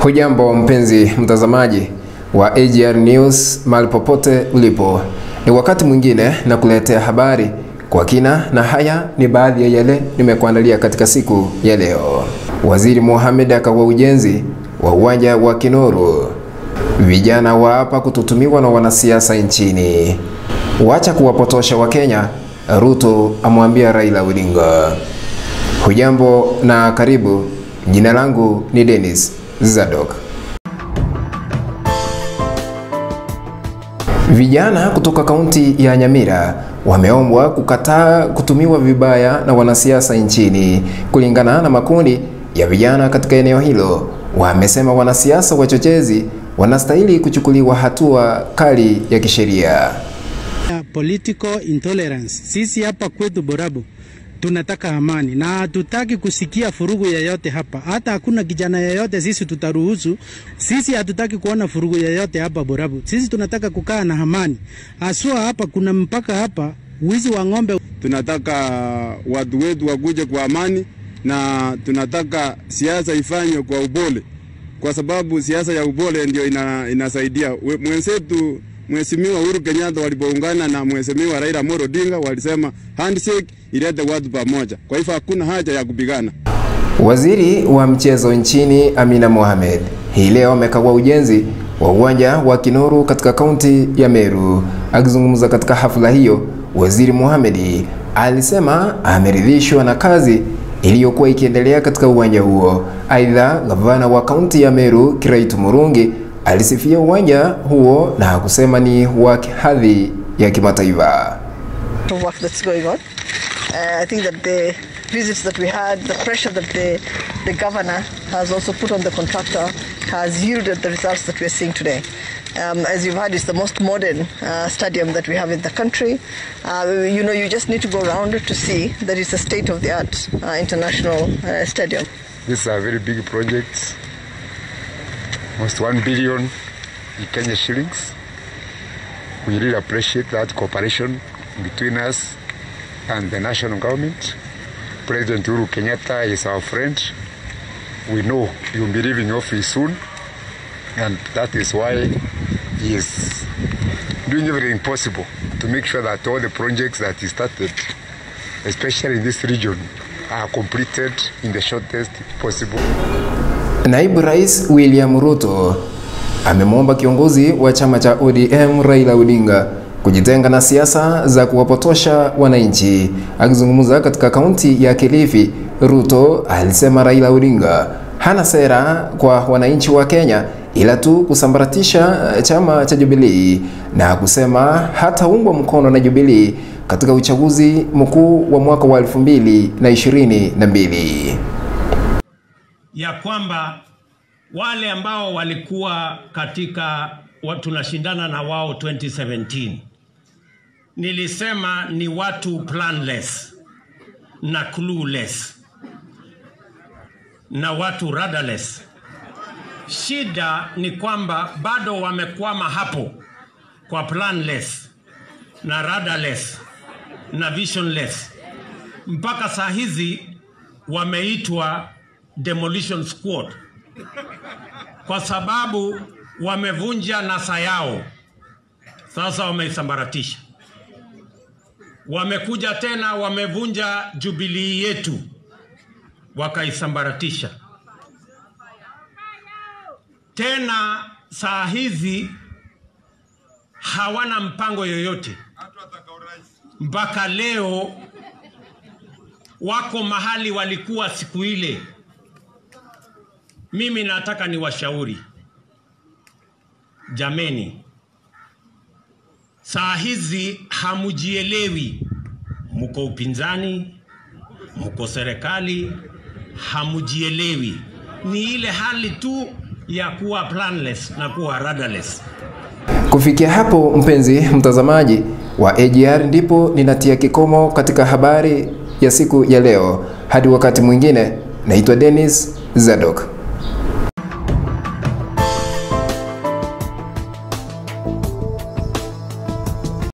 Hujambo mpenzi mtazamaji wa AGR News mahali popote ulipo. Ni wakati mwingine na kuletea habari kwa kina, na haya ni baadhi ya yale nimekuandalia katika siku ya leo. Waziri Mohamed akawa ujenzi wa uwanja wa Kinoru. Vijana waapa kututumiwa na wanasiasa nchini. Wacha kuwapotosha wa Kenya, Ruto amwambia Raila Odinga. Hujambo na karibu. Jina langu ni Dennis Zadok. Vijana kutoka kaunti ya Nyamira wameombwa kukataa kutumiwa vibaya na wanasiasa nchini. Kulingana na makundi ya vijana katika eneo hilo, wamesema wanasiasa wachochezi wanastahili kuchukuliwa hatua kali ya kisheria. Political intolerance. Sisi hapa kwetu Borabu tunataka amani na hatutaki kusikia furugu yoyote hapa. Hata hakuna kijana yoyote sisi tutaruhusu. Sisi hatutaki kuona furugu yoyote hapa Borabu. Sisi tunataka kukaa na amani. Haswa hapa kuna mpaka hapa wizi wa ng'ombe. Tunataka watu wetu wakuje kwa amani na tunataka siasa ifanywe kwa upole, kwa sababu siasa ya upole ndio inasaidia. Mwenzetu Mheshimiwa Uhuru Kenyatta walipoungana na Mheshimiwa Raila Amolo Odinga walisema handshake ilete watu pamoja. Kwa hivyo hakuna haja ya kupigana. Waziri wa mchezo nchini Amina Mohamed hii leo amekagua ujenzi wa uwanja wa Kinoru katika kaunti ya Meru. Akizungumza katika hafla hiyo, Waziri Mohamed alisema ameridhishwa na kazi iliyokuwa ikiendelea katika uwanja huo. Aidha, gavana wa kaunti ya Meru Kiraitu Murungi alisifia uwanja huo na kusema ni wa hadhi ya kimataifa. Work that's going on. I think that the visits that we had, the pressure that the governor has also put on the contractor has yielded the results that we are seeing today. As you've heard, it's the most modern stadium that we have in the country. You know, you just need to go around to see that it's a state-of-the-art international stadium. This is a very big project. Almost 1 billion in Kenya shillings. We really appreciate that cooperation between us and the national government. President Uhuru Kenyatta is our friend. We know he will be leaving office soon, and that is why he is doing everything possible to make sure that all the projects that he started, especially in this region, are completed in the shortest possible. Naibu Rais William Ruto amemwomba kiongozi wa chama cha ODM Raila Odinga kujitenga na siasa za kuwapotosha wananchi. Akizungumza katika kaunti ya Kilifi, Ruto alisema Raila Odinga hana sera kwa wananchi wa Kenya ila tu kusambaratisha chama cha Jubilee, na kusema hataungwa mkono na Jubilee katika uchaguzi mkuu wa mwaka wa 2022. Ya kwamba wale ambao walikuwa katika tunashindana na wao 2017, nilisema ni watu planless na clueless na watu rudderless. Shida ni kwamba bado wamekwama hapo kwa planless na rudderless na visionless. Mpaka saa hizi wameitwa demolition squad kwa sababu wamevunja nasa yao, sasa wameisambaratisha. Wamekuja tena wamevunja Jubilee yetu wakaisambaratisha tena. Saa hizi hawana mpango yoyote. Mpaka leo wako mahali walikuwa siku ile. Mimi nataka niwashauri, jameni, saa hizi hamujielewi. Mko upinzani, mko serikali, hamujielewi. Ni ile hali tu ya kuwa planless na kuwa rudderless. Kufikia hapo, mpenzi mtazamaji wa AGR, ndipo ninatia kikomo katika habari ya siku ya leo. Hadi wakati mwingine, naitwa Dennis Zadok.